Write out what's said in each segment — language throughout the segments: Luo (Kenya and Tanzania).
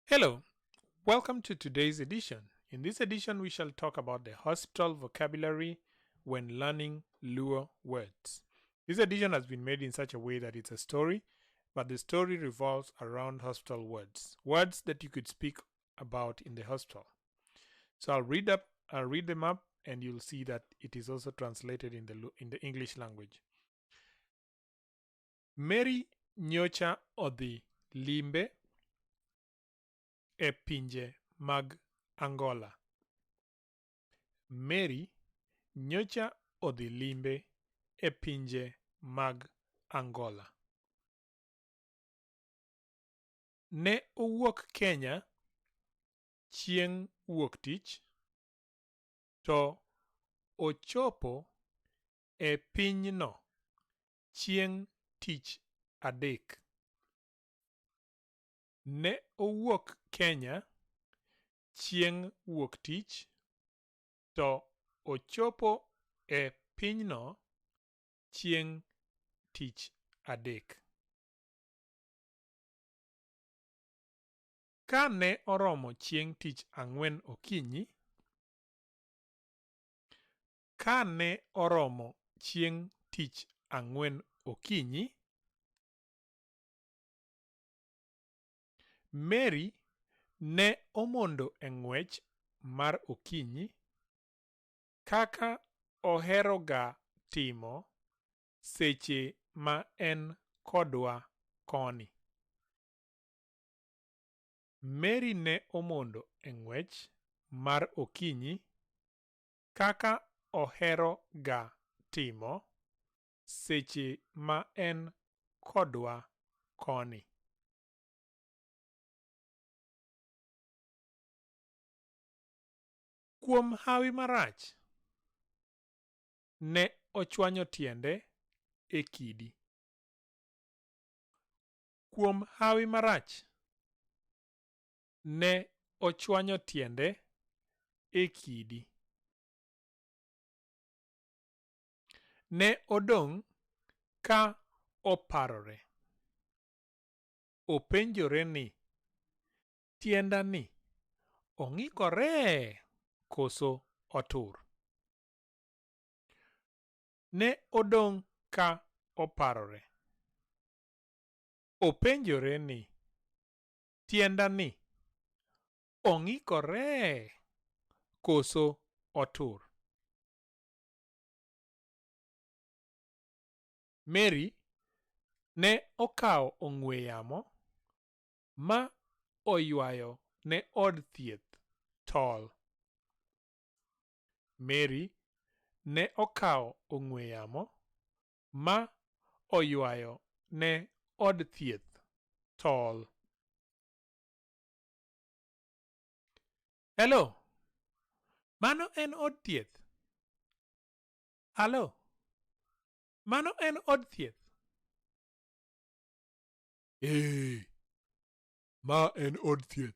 Hello, welcome to today's edition. In this edition, we shall talk about the hospital vocabulary when learning Luo words. This edition has been made in such a way that it's a story, but the story revolves around hospital words, words that you could speak about in the hospital. So I'll read them up, and you'll see that it is also translated in the English language. Mary nyocha odhi limbe e pinje mag Angola. Mary nyocha odhi limbe e pinje mag Angola. Ne owuok Kenya chieng' wuok tich to ochopo e pinyno chieng' tich adek. Ne owuok Kenya chieng' wuok tich to ochopo e pinyno chieng' tich adek. Ka ne oromo chieng' tich ang'wen okinyi, ka ne oromo chieng' tich ang'wen okinyi, Mary ne omondo e ng'wech mar okinyi kaka oheroga timo seche ma en kodwa koni. Mary ne omondo e ng'wech mar okinyi kaka oheroga timo seche ma en kodwa koni. Kuom hawi marach, ne ochwanyo tiende e kidi. Kuom hawi marach, ne ochwanyo tiende e kidi. Ne odong' ka oparore. Openjore ni, tienda ni ong'ikore koso otur? Ne odong' ka oparore. Openjore ni, tienda ni ong'ikore koso otur? Mary ne okawo ong'we yamo ma oywayo ne od thieth tol. Mary ne okawo ong'we yamo ma oywayo ne od thieth tol. Hello, mano en od thieth? Hello, mano en od thieth? Ee, ma en od thieth.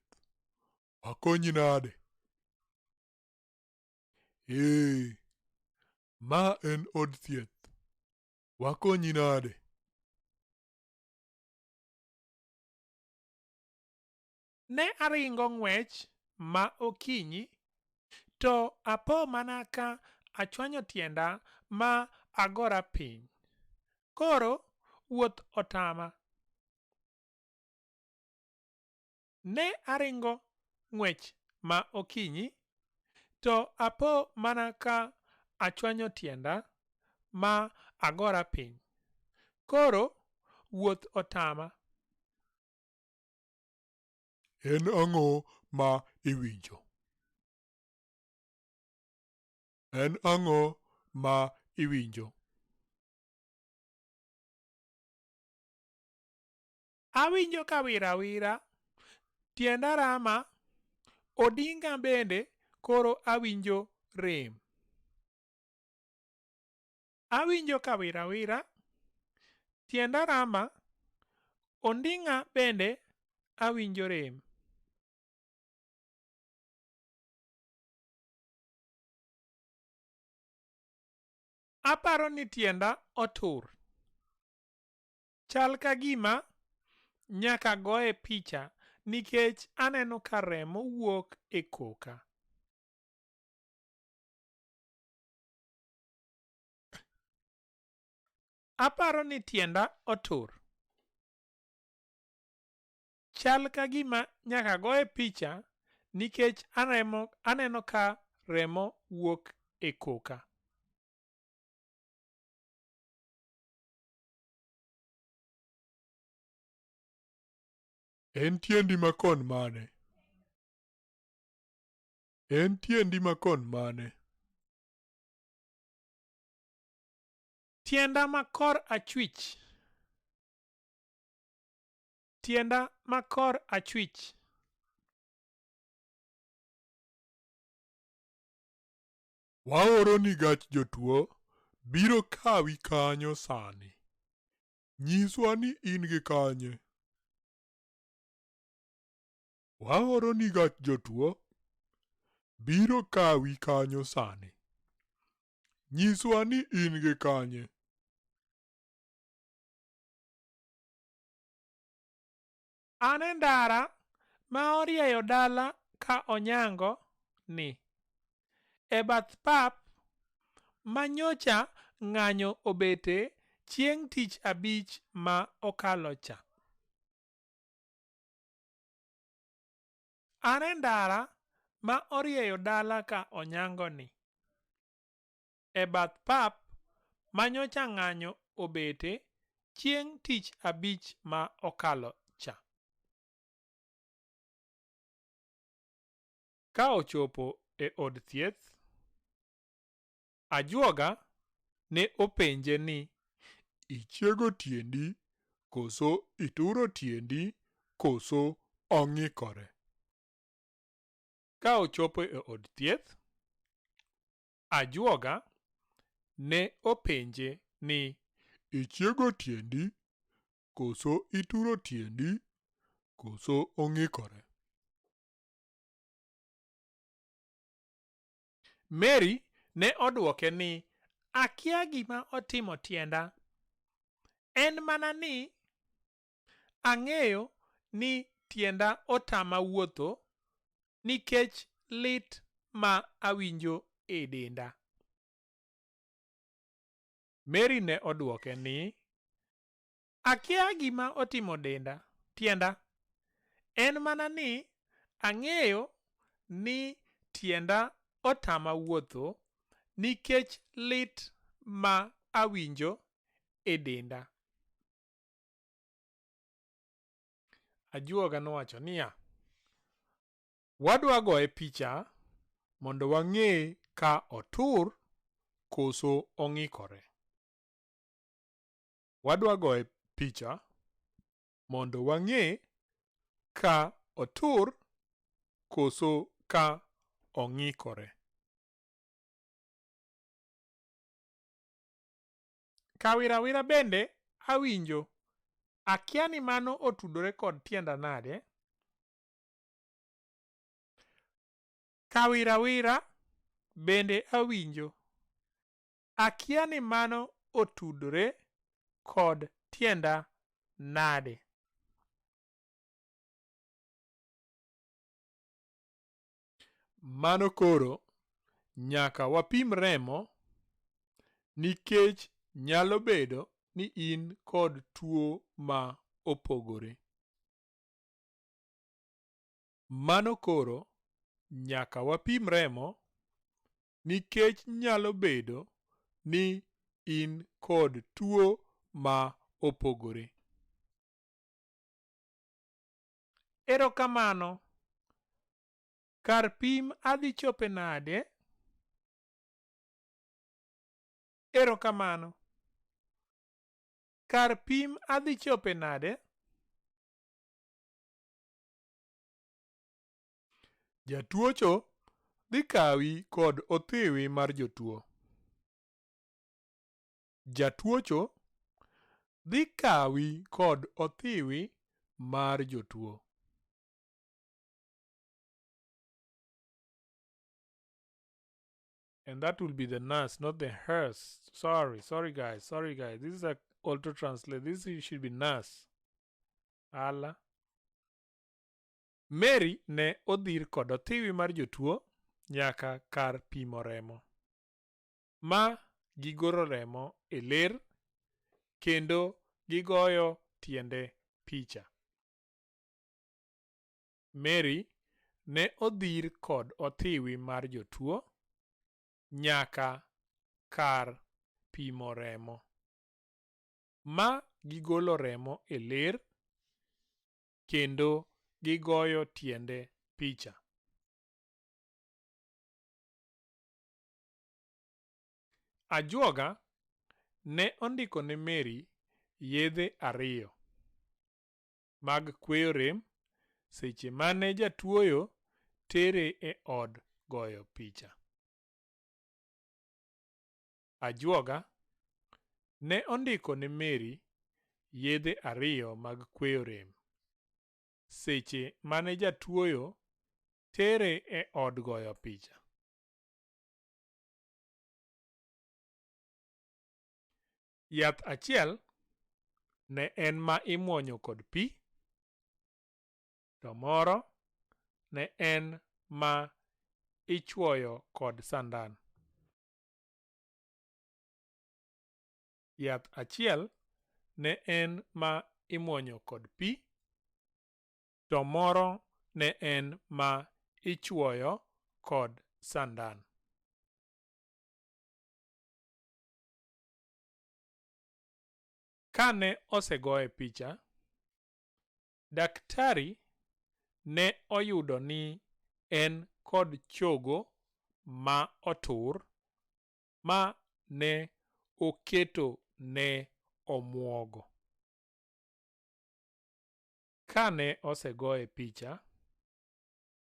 Akonyi nade? Ee, ma en od thieth. Wakonyi nade? Ne aringo ng'wech ma okinyi to apo mana ka achwanyo tienda ma agora piny. Koro wuoth otama. Ne aringo ng'wech ma okinyi to apo mana ka achwanyo tienda ma agora piny. Koro wuoth otama. En ang'o ma iwinjo? En ang'o ma iwinjo? Awinjo ka wir awira, tienda rama, odinga bende koro awinjo rem. Awinjo ka wir awira, tienda rama, onding'a bende awinjo rem. Aparo ni tienda otur. Chal ka gima nyaka goye picha nikech aneno ka remo wuok e koka. Aparo ni tienda otur. Chal ka gima nyaka goye picha nikech aneno ka remo wuok e koka. En tiendi makon mane? En tiendi makon mane? Tienda ma kor achwich. Tienda ma kor achwich. Waoroni gach jotuo biro kawi kanyo sani. Nyiswa ni in gi kanye. Waoroni gach jotuo biro kawi kanyo sani. Nyiswa ni in gi kanye. An e ndara ma orieyo dala ka Onyango ni. E bath pap ma nyocha ng'anyo obete chieng' tich abich ma okalo cha. An e ndara ma orieyo dala ka Onyango ni. E bath pap ma nyocha ng'anyo obete chieng' tich abich ma okalo cha. Ka ochopo e od thieth, ajuoga ne openje ni Ichiego tiendi koso ituro tiendi koso ong'ikore? Ka ochopo e od thieth, ajuoga ne openje ni Ichiego tiendi koso ituro tiendi koso ong'ikore? Mary ne odwoke ni akia gima otimo tienda. En mana ni ang'eyo ni tienda otama wuotho nikech lit ma awinjo e denda. Mary ne odwoke ni akia gima otimo denda, tienda. En mana ni ang'eyo ni tienda otama wuotho nikech lit ma awinjo e denda. Ajuoga nowacho niya, wadwa goye picha mondo wang'e ka otur koso ong'ikore. Wadwa goye picha mondo wang'e ka otur koso ka ong'ikore. Kawirawira bende awinjo. Akia ni mano otudore kod tienda nade? Kawirawira bende awinjo. Akia ni mano otudore kod tienda nade? Mano koro nyaka wapim remo nikech nyalo bedo ni in kod tuo ma opogore. Mano koro nyaka wapim remo nikech nyalo bedo ni in kod tuo ma opogore. Erokamano. Kar pim adhi chope nade? Erokamano. Kar pim adhi chope nade? Jatuocho dhi kawi kod othiwi mar jotuo. Jatuocho dhi kawi kod othiwi mar jotuo. And that will be the nurse, not the hearse. Sorry, sorry guys, sorry guys. This is a auto translate. This should be nurse. Allah. Mary ne odhir kod othiwi mar jotuo nyaka kar pimo remo. Ma gigolo remo e ler kendo gigoyo tiende picha. Mary ne odhir kod othiwi mar jotuo nyaka kar pimo remo. Ma gigolo remo e ler kendo gigoyo tiende picha. Ajuoga ne ondiko ne Mary yedhe ariyo mag kweyo rem seche mane jatuoyo tere e od goyo picha. Ajuoga ne ondiko ne Mary yedhe ariyo mag kweyo rem seche mane jatuoyo tere e od goyo picha. Yath achiel ne en ma imuonyo kod pi, to moro ne en ma ichuoyo kod sandan. Yath achiel ne en ma imuonyo kod pi, to moro ne en ma ichuoyo kod sandan. Kane osegoye picha, daktari ne oyudo ni en kod chogo ma otur ma ne oketo ne omuogo. Kane osegoye picha,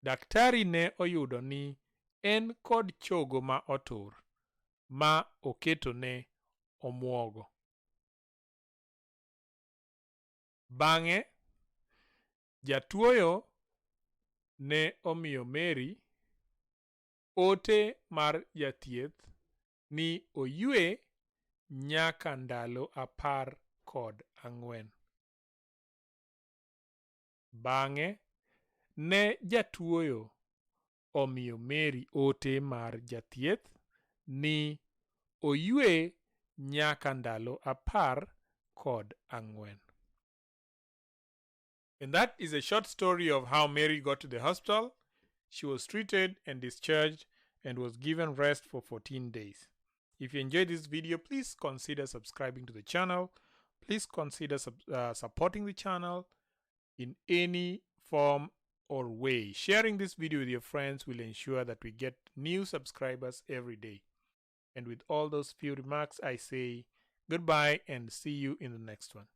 daktari ne oyudo ni en kod chogo ma otur ma oketone omuogo. Bang'e, jatuoyo ne omiyo Mary ote mar jathieth ni oyue nyaka ndalo apar kod ang'wen. Bang'e, ne jatuoyo omiyo Mary ote mar jathieth ni oyue nyaka ndalo apar kod ang'wen. And that is a short story of how Mary got to the hospital. She was treated and discharged and was given rest for 14 days. If you enjoyed this video, please consider subscribing to the channel. Please consider supporting the channel in any form or way. Sharing this video with your friends will ensure that we get new subscribers every day. And with all those few remarks, I say goodbye and see you in the next one.